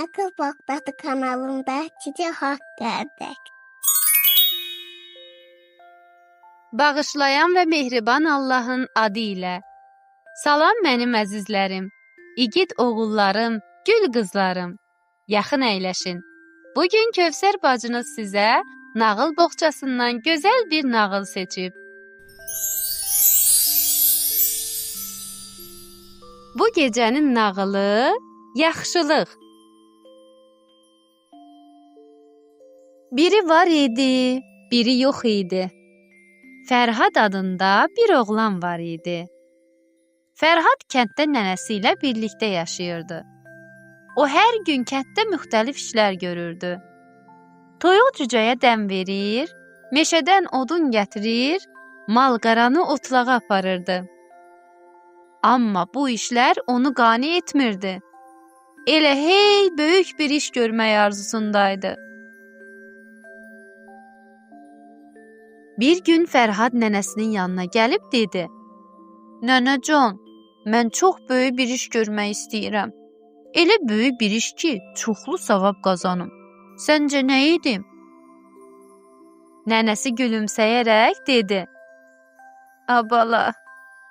Akıl Boqdatı kanalında Cici Haqq Qardaş. Bağışlayan və mehriban Allahın adı ilə. Salam mənim əzizlərim, igid oğullarım, gül qızlarım. Yaxın əyləşin. Bugün Kövsər bacınız sizə nağıl boğçasından gözəl bir nağıl seçib. Bu gecənin nağılı yaxşılıq. Biri var idi, biri yox idi. Fərhad adında bir oğlan var idi. Fərhad kənddə nənəsi ilə birlikdə yaşayırdı. O hər gün kənddə müxtəlif işlər görürdü. Toyuq cücəyə dəm verir, meşədən odun gətirir, mal-qaranı otlağa aparırdı. Amma bu işlər onu qane etmirdi. Elə hey böyük bir iş görmək arzusundaydı. Bir gün Fərhad nənəsinin yanına gəlib dedi: "Nənəcan, mən çox böyük bir iş görmək istəyirəm. Elə böyük bir iş ki, çoxlu savab qazanım. Səncə nə edim?" Nənəsi gülümsəyərək dedi: "A bala,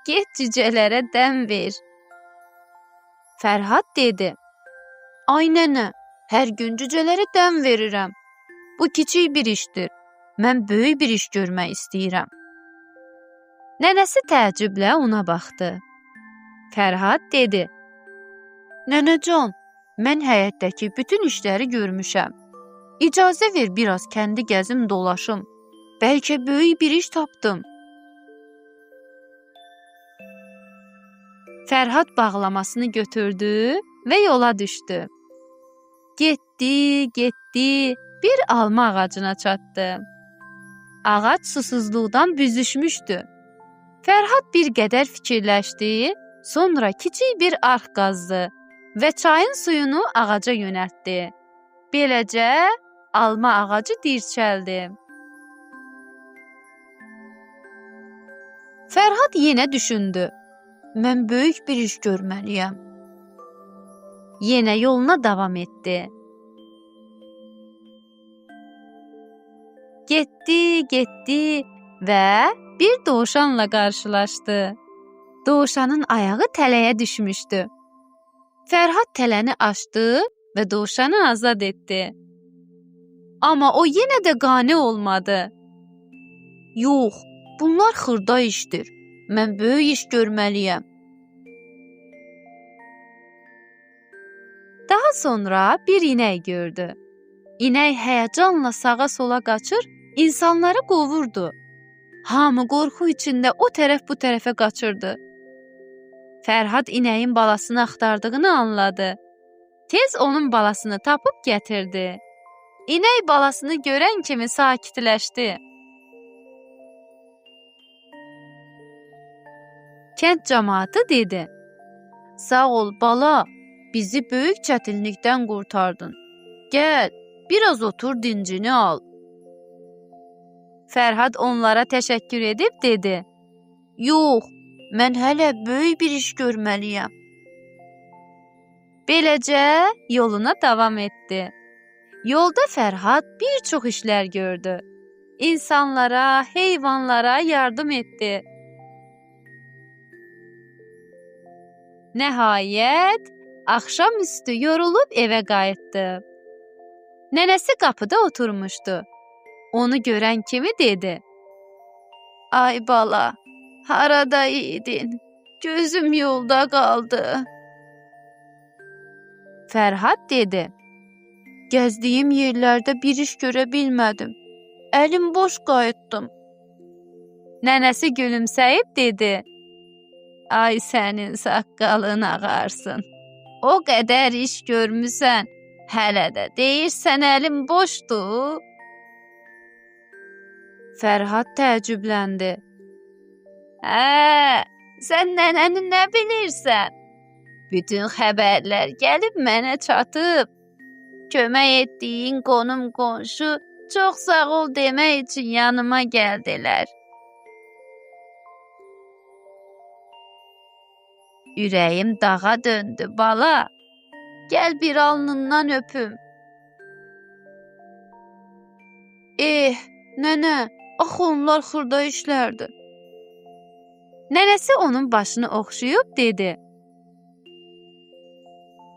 get cücələrə dəm ver." Fərhad dedi: "Ay nənə, hər gün cücələrə dəm verirəm. Bu kiçik bir işdir. Mən böyük bir iş görmək istəyirəm." Nənəsi təəccüblə ona baxdı. Fərhad dedi: "Nənəcan, mən həyətdəki bütün işləri görmüşəm. İcazə ver biraz kəndi gəzim dolaşım. Bəlkə böyük bir iş tapdım." Fərhad bağlamasını götürdü və yola düşdü. Getdi, getdi, bir alma ağacına çatdı. Ağac susuzluqdan büzüşmüşdü. Fərhad bir qədər fikirləşdi, sonra kiçik bir arx qazdı və çayın suyunu ağaca yönəltdi. Beləcə alma ağacı dirçəldi. Fərhad yenə düşündü. Mən böyük bir iş görməliyəm. Yenə yoluna davam etdi. Getdi, getdi və bir dovşanla qarşılaşdı. Dovşanın ayağı tələyə düşmüşdü. Fərhad tələni açdı və dovşanı azad etdi. Amma o yenə də qane olmadı. Yox, bunlar xırda işdir. Mən böyük iş görməliyəm. Daha sonra bir inək gördü. İnək həyəcanla sağa sola qaçır, insanları qovurdu. Hamı qorxu içində o tərəf bu tərəfə qaçırdı. Fərhad inəyin balasını axtardığını anladı. Tez onun balasını tapıb gətirdi. İnək balasını görən kimi sakitləşdi. Kənd camaatı dedi: "Sağ ol bala, bizi böyük çətinlikdən qurtardın. Gəl, biraz otur dincini al." Fərhad onlara təşəkkür edib dedi: "Yox, mən hələ böyük bir iş görməliyəm." Beləcə yoluna davam etdi. Yolda Fərhad bir çox işlər gördü. İnsanlara, heyvanlara yardım etdi. Nəhayət, axşamüstü yorulub evə qayıtdı. Nənəsi qapıda oturmuşdu. Onu görən kimi dedi: "Ay bala, harada idin? Gözüm yolda qaldı." Fərhad dedi: "Gəzdiyim yerlərdə bir iş görə bilmədim. Əlim boş qayıtdım." Nənəsi gülümsəyib dedi: "Ay sənin saqqalın ağarsın. O qədər iş görmüsən, hələ də deyirsən əlim boşdur." Fərhad təəccübləndi. "Hə, sən nənəni nə bilirsən? Bütün xəbərlər gəlib mənə çatıb. Kömək etdiyin qonum-qonşu çox sağ ol demək üçün yanıma gəldilər. Ürəyim dağa döndü bala. Gəl bir alnından öpüm. Eh, nənə, axı onlar xırda işlərdir. Nənəsi onun başını oxşayıb dedi: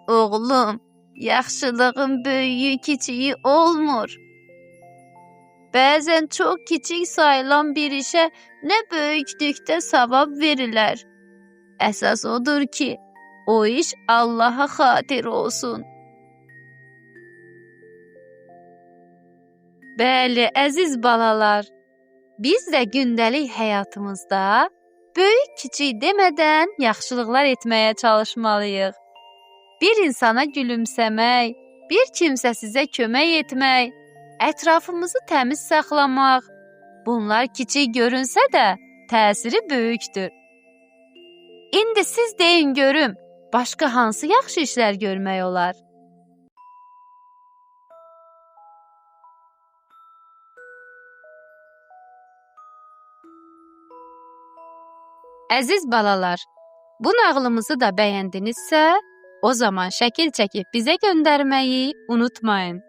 Oğlum, yaxşılığın böyüyü, kiçiyi olmur. Bəzən çox kiçik sayılan bir işə nə böyüklükdə savab verilər. Əsas odur ki, o iş Allaha xatir olsun. Bəli, əziz balalar, biz də gündəlik həyatımızda böyük kiçik demədən yaxşılıqlar etməyə çalışmalıyıq. Bir insana gülümsəmək, bir kimsəsizə kömək etmək, ətrafımızı təmiz saxlamaq, bunlar kiçik görünsə də təsiri böyükdür. İndi siz deyin görüm, başqa hansı yaxşı işlər görmək olar? Əziz balalar, bu nağılımızı da bəyəndinizsə, o zaman şəkil çəkib bizə göndərməyi unutmayın.